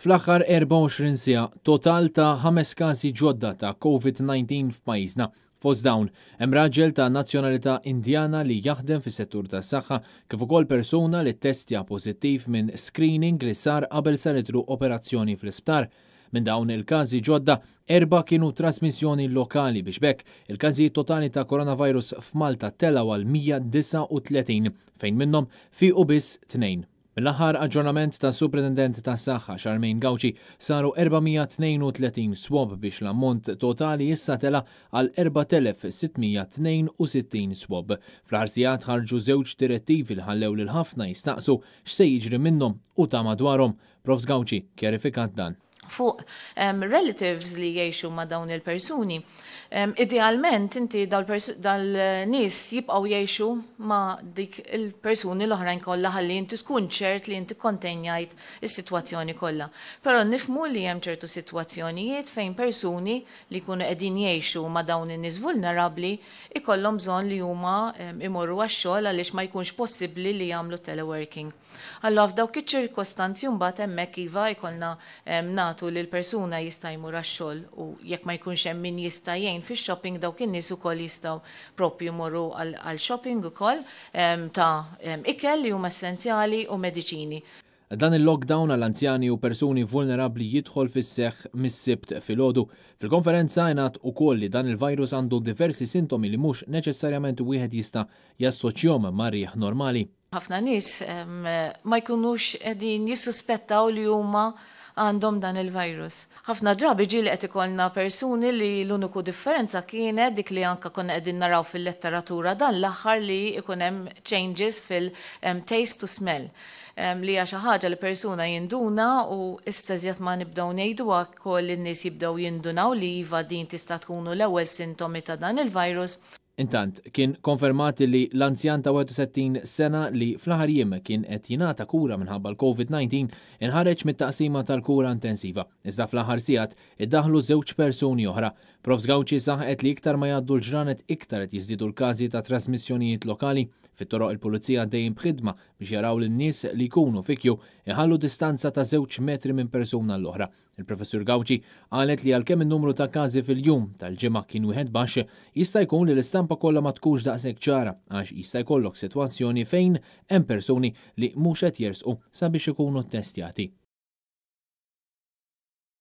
Fl-aħħar 24 siegħa, total ta' ħames każi ġodda ta' Covid-19 f'pajjiżna. Fost dawn, hemm raġel ta' nazzjonalità Indjana li jaħdem fis-settur tas-saħħa kif ukoll persuna li ttestja pożittiv minn screening li sar qabel saritlu operazzjoni fl-isptar. Minn dawn il-każi ġodda, erbgħa kienu trasmissjoni lokali biex b'hekk il-każijiet totali ta' coronavirus f'Malta telgħu għal 139 fejn minnhom fiequ biss tnejn. Mill-aħħar aġġornament tas-Supretendent tas-Saħħa Charmaine Gauci saru 432 swab biex l-ammont totali issa tela' għal 4,662 swab. Fl-aħħar sigħat ħarġu żewġ direttivi li ħallew lil ħafna jistaqsu x'se jiġri minnhom u ta' madwarhom. Profs Gauci kjarifikat dan. Fuq relatives li jgħixu ma' dawn il-persuni. Idealment inti dal-nies jibqgħu jgħixu ma' dik il-persuni l-oħrajn kollha ħalli inti tkun ċert li inti kontenjajt is-sitwazzjoni kollha. Però nifhmu li hemm ċertu sitwazzjonijiet fejn persuni li jkunu qegħdin jgħixu ma' dawn in-nies vulnerabbli ikollhom bżonn li huma imorru għax-xogħol għaliex ma jkunx possibbli li jagħmlu teleworking. Allura f'dawk iċ-ċirkostanzi mbagħad hemmhekk iva jkollna nagħtu li l-persuna jista' jmur għax-xogħol u jekk ma jkunx hemm min jista' jgħin fix-shopping, dawk in-nies ukoll jistgħu propju jmorru għal shopping ukoll ta' ikel li huma essenzjali u mediċini. Dan il-lockdown għal anzjani u persuni vulnerabbli jidħol fis-seħħ mis-Sibt filgħodu. Fil-konferenza ingħad ukoll li dan il-virus għandu diversi sintomi li mhux neċessarjament wieħed jista' jassoċjahom ma' riħ normali. Ħafna nies ma jkunux qegħdin jissuspettaw li huma għandhom dan il-virus. Ħafna drabi ġieli qed ikollna persuni li l-uniku differenza kienet dik li anka konna qegħdin naraw fil-letteratura dan l-aħħar, li ikun hemm changes fil-taste to smell, li hija xi ħaġa li persuna jinduna u issa żjed ma nibdew ngħidu wkoll in-nies jibdew jindunaw li iva, din tista' tkunu l-ewwel sintomi ta' dan il-virus. Intant, kien konfermat li l-anzjan ta' 61 sena li fl-aħħar jiem kien qed jingħata kura minħabba l-COVID-19 inħareġ mit-taqsima tal-kura intensiva. Iżda fl-aħħar sigħat iddaħlu żewġ persuni oħra. Prof Gauci saħqet li iktar ma jgħaddu l-ġranet, iktar qed jiżdiedu l-każi ta' trasmissjonijiet lokali. Fit-toroq il-pulizija dejjem b'ħidma biex jaraw lin-nies li jkunu fi queue iħallu distanza ta' 2 metri minn persuna l-oħra. Il-Professur Gauci qalet li għalkemm in-numru ta' każi fil-jum tal-Ġimgħa kien wieħed baxx, jista' jkun li l-istampa kollha ma tkunx daqshekk ċara għax jista' jkollok sitwazzjoni fejn hemm persuni li mhux qed jersqu sabiex ikunu testjati.